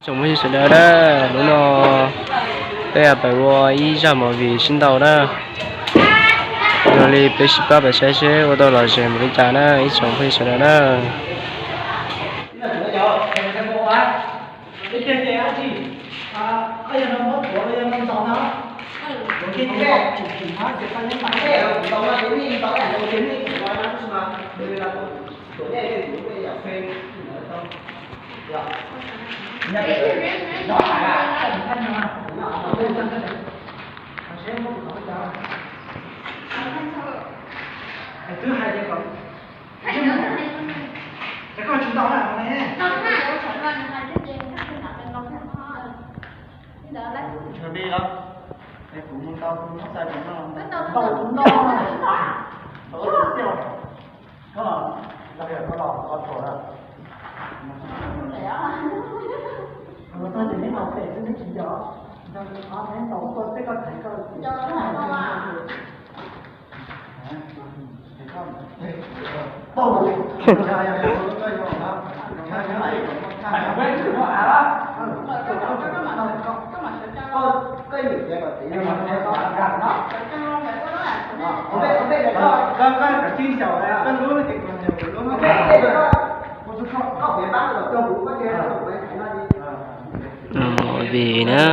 Tsoom phooj ywg sawv daws na, hnub no peb pais ua ib zaj movie sib ntaus na. Yog li peb sib pab pais saib seb ua tau lom zem npaum li cas na ib tsoom phooj ywg sawv daws na. Twb hais tias kom, es koj tsis tau na, ne. Ntshe li los, es kuv mus tau tus nyob xais tus no, tau tus no, tau tus xiaus. Koj los, koj los, koj tuaj na. Koj ces neb los pem xwb neb tsis nco, nco qhov neb ntaus koj, peb koj thaiv koj. Movie na.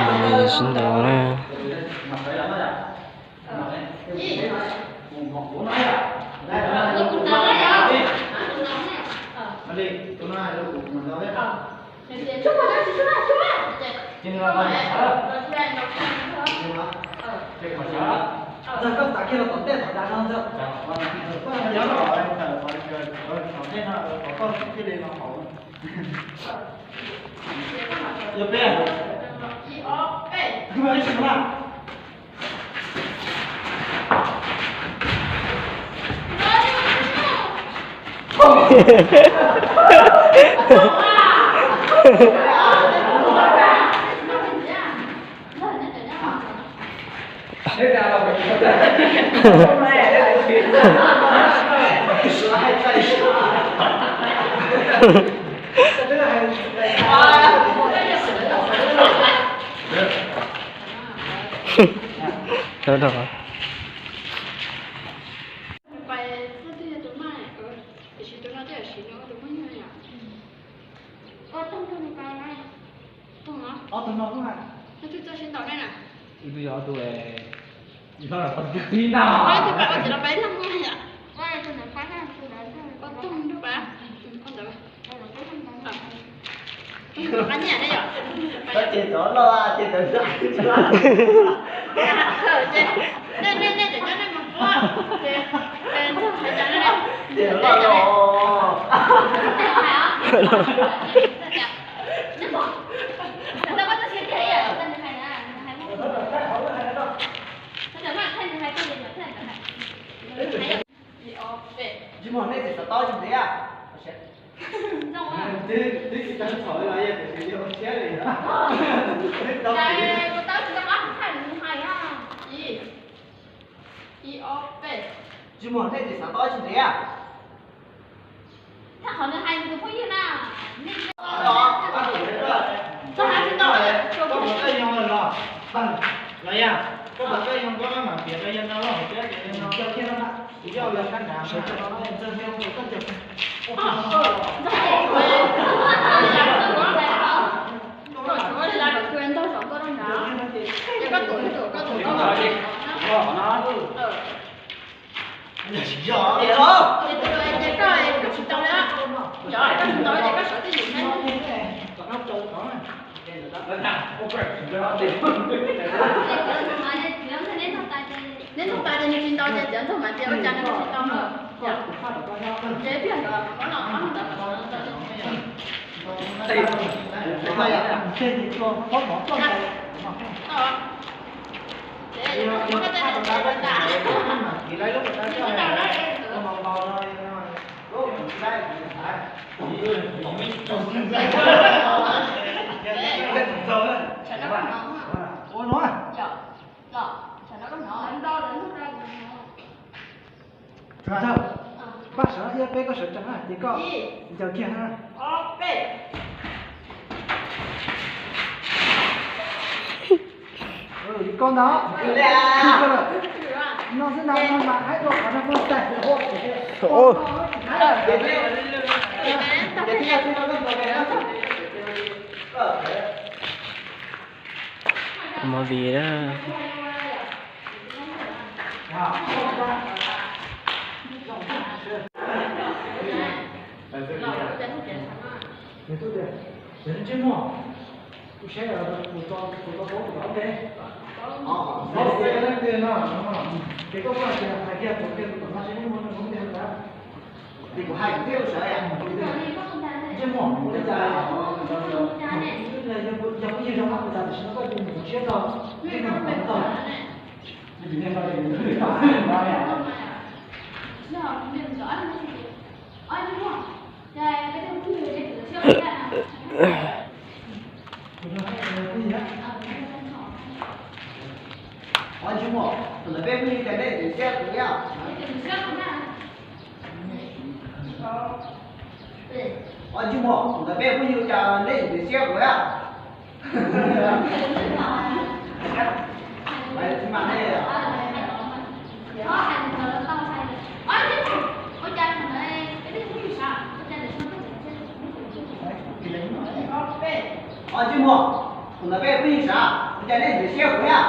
Movie sib ntaus na. Ob tug no, ob tug no. Koj ces cov loj ces cov zaj. Ces loj los. Tsis muaj nej tsis xav tau tsis ntev. Twb tsis tau txhaum li los yog tiam sis yog siab li. Tsis muaj nej tsis xav tau tsis ntev. Thaj qhov nws hais nws tus phooj ywg na. Koj puas tau yog los? Los yog koj puas tau yog koj mam piav rau yawg no los hais tias yawg no, kuv yog yawg kab nrad. Neb nug tas ces nws tsis ntaus ces txiav ntsug mas tias ua cas nws tsis ntaus na. Ces piag ntawd, Ua no. Los, tsam no koj hnov. Ntau lawm ntau lawm. Ntau. Paj sawv. Peb koj sawv tsees na ces koj ncaws kiag na. Li koj ntag. No xwb ntag, no mas haib dua qhov no poj tais. Movie đó. Ces kuv hais thiab sawv, ntsej muag ua li cas, yog phooj ywg zoo no kuv xav tias sim no koj cia mus txog siab tau, ntsej muag tau. Ob ntsej muag, tus ntawm peb phooj ywg cas nej tsis siab kuv na? Ob ntsej muag, tus ntawm peb phooj ywg cas nej tsis siab kuv na? Ob ntsej muag, tus ntawm peb phooj ywg sav, ua cas nej tsis siab kuv na?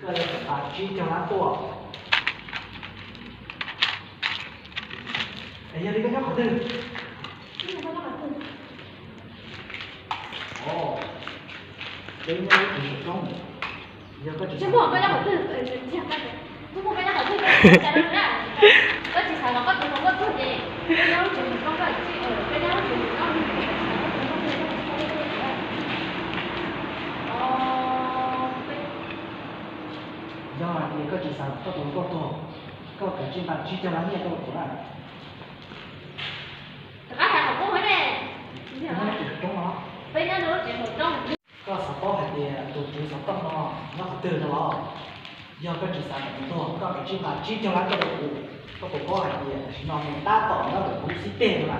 Koj yuav tsum tau tsib caug lab tuaj. Es yog li koj nyob qhov twg? Os, peb nyob lub tsev saum roob. Yog koj tsis, yog hais tias koj tsis xav kom koj tus hluas nkauj tuag, koj kav tsij nqa tsib caug lab nyiaj tuaj rau kuv na. Rov qab hais qhov qub ne. Koj xav paub hais tias tus tswv xov tooj no nyob qhov twg no los? Yog koj tsis xav kom nws tuag, koj kav tsij nqa tsib caug lab tuaj rau kuv. Koj puas paub hais tias tam sim no nws tab tom nyob ntawm kuv lub xib teg no na?